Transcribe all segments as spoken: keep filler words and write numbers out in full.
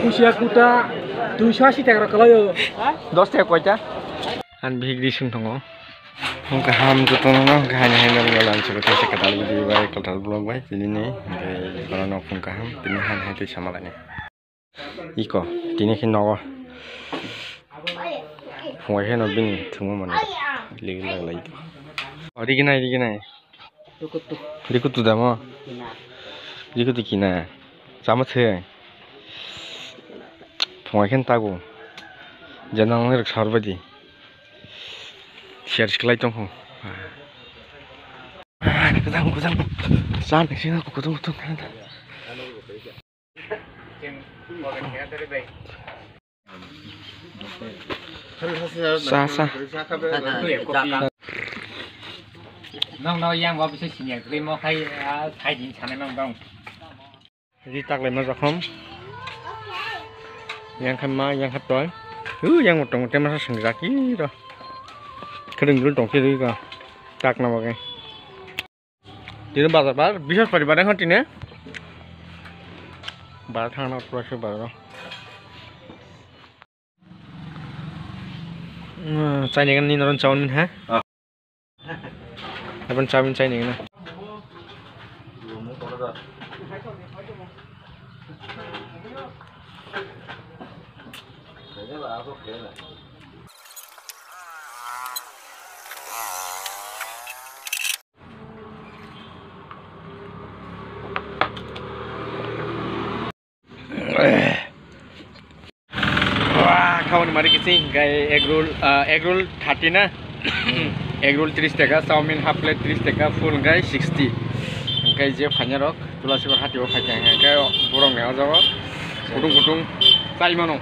Pusia kuta duiso asi taka rok kwlaio. Dos taka koita? Ang bihik ri sung tongo. Hwnkha ham jotono no hwnkha haino haino wngya lang sibui kaisa kwtal video bai kwtal vlog bai tini ni hwnkhe bono no phung kaham tini han hai twi sama lainai. Iko tini khe nogo phungai khe no bini thwngma manwi rok ligi laglai. O riginai riginai. Rikutu damo. Rikutu kina. Chama se. Phungai khe tago. Jana wngni rok sar baidi. Share khlai tongkho. Kujang kujang. Sa ni sina kutung kutung. Sa sa. Nong no yang bo bisa sini kri mo khai khai din sana nong dong. Ri tak lai ma jokhom. Yang khai ma yang khai toi. Hu yang tong te masa sing jaki ro. Kring dul tong kiri ka. Tak na bagai. Tini bazar bar, Brihaspati bar wngkha tini. Bazar thangna pura se bazar o. Chini kan ni noron chowmin ha? Ah. Abon chowmin chini kan. Wah, khauni mari kisi, hingkai egg roll, ah, egg roll thirty na, egg roll tris taka, chowmin half plate tris taka, full hingkai sixty. Hingkai je phaina rok, Tulasibar hati o phaikha hingkai borok ni o jaga kutung kutung chai mano.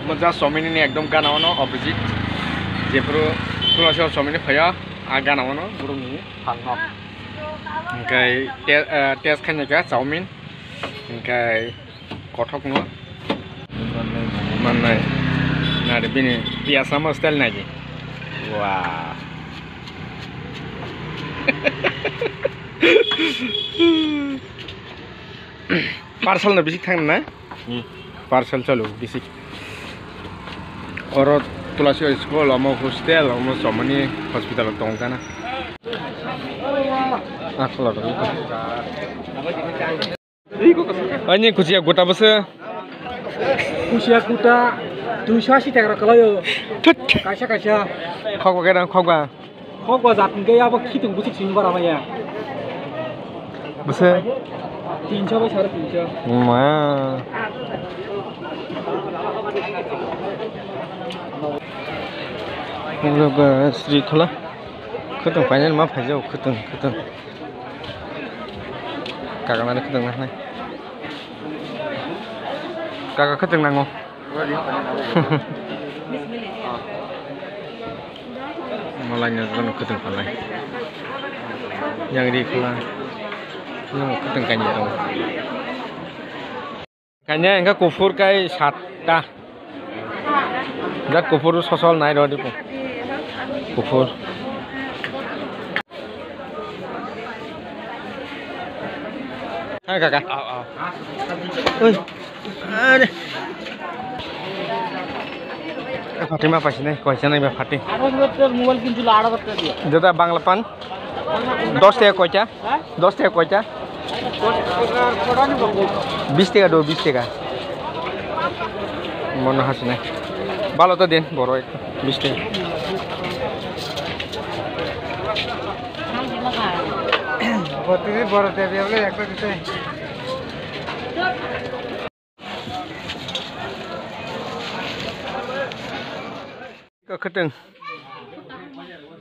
Mo ja chowmin ni ekdom gana o no opposite, jephuru Tulasibar chowmin ni phaiya, a gana o no borok ni. Phangno. Hingkai te-, eh, test khainai kha chowmin. Hingkai kothok no. Mannai. Nari bini piyaj sama style nai di. Wah. Parcel no bisik thang na? Hmm. Parcel chalo bisik. Oro Tulasi school, omo hostel, omo chomani hospital tong kana. Akhola rok. Ani kuchia gota bwse. Kuchia gota duiso asi taka rok kwlaio. Thut. Kaisa kaisa. Khokba khe rang khokba. Khokba jat hwnkhe abo khitung bwswk simi bara maya. Bwswk? Tinso bai sare tinso. Ma. Logo Sri Khola. Khwtwng painani ma phaijao, khwtwng, khwtwng. Kakamani khwtwng nangnai. Kaka khwtwng nango. Malai no jono khwtwng phalnai. Yang ri khwla. Yang khwtwng kainwi tongo. Kanya engka kuphur kai satta. Jak kuphur sosol nai rw di. Kuphur. Hai kaka. Au, au. Oi. Are. Pati ma paisi nai, koisa nai ba pati. Aat hajar mobile kinchila, aat hajar taka diya. Jeta Bangla pan. Dos taka koita? Ha? Dos taka koita? Dos taka, koita ni bangwi. Bis taka do, bis taka. Mono hasi nai. Balo to din, boro ek, bis taka. Botiri boro de, bia bole ekta dite. Ko khwtwng.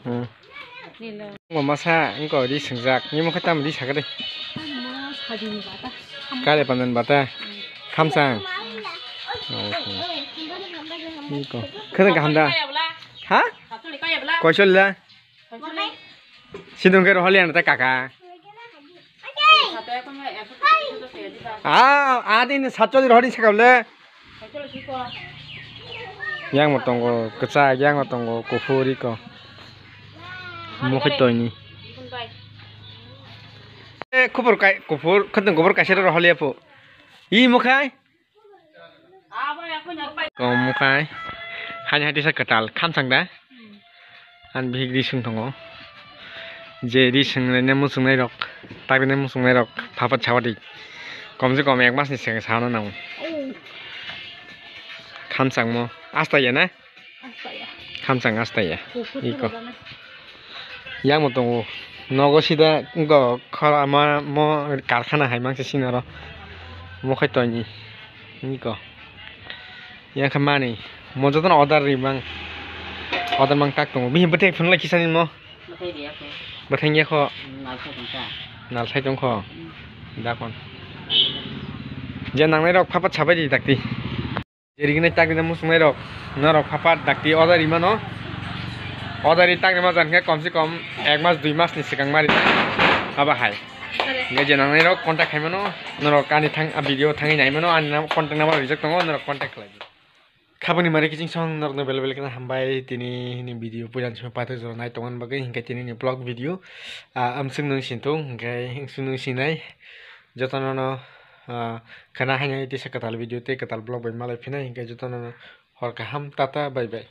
Hmm. Nilo. Ngo masa, ngo ri swngjak. Nimo khe tam ri sakha de. Ano, sajini bata. Kale pandan bata. Hmm. Khamsang. Hmm. Oh, okay. Niko. Khwtwng kaham da? Ha? Koisol da? Sidung khe roholi ano ta kaka. Ah, adi ni satcholi roholi sakable. Yang mo tongo kwchak, yang mo tongo kuphur iko. Mokhe toini. Eh, kuphur kai, kuphur, khwtwng kuphur kaisa roholi apo. I mokhai. Kom khai. Hani hati sa kwtal khamsang da. Ani bihik ri swng tongo. Je ri swng laina muchungnai rok, takrinai muchungnai rok, phapat chawadi. Kom se kom ek mas ni swng sana nango. Khamsang mo. Asta ya na? Khamsang asta ya. Iko. Yang mo tongo. Nogo sida go khora ma mo karkhana hai mangse sinaro. Mo khai toni. Iko. Yang kha mani. Mo jotono order ri mang. Order mang tak tongo. Bini bwthai phunla kisani mo. Bwthai riya kho. Bwthai ya kho. Nal sai tong kha. Nal sai tong kho. Hmm. Dakon. Je nangnai rok phapat sabai di dakti. Jerigini takni musungnai rok. Norok phapat dakti order ri mano. Order ri takni ma jan khe kom se kom ek mas dui mas ni swkang mari. Aba hai. Nge je nangnai rok contact khai mano. Norok ani thang a video thangwi nai mano. Ani nam contact number rijak tongo. Norok contact khlai di. Khabangni mari kiching song norokno bele bele kheno hambai tini ni video puila simi pathak jora nai tongmani bagwi hinkhe tini ni vlog video, ah, amswk nung sintung hinkhe amswk nung sinai jotono no, ah, khana haino tisa kwtal video tei kwtal vlog bai malai phinai hinkhe jotono no hor kaham tata bye bye.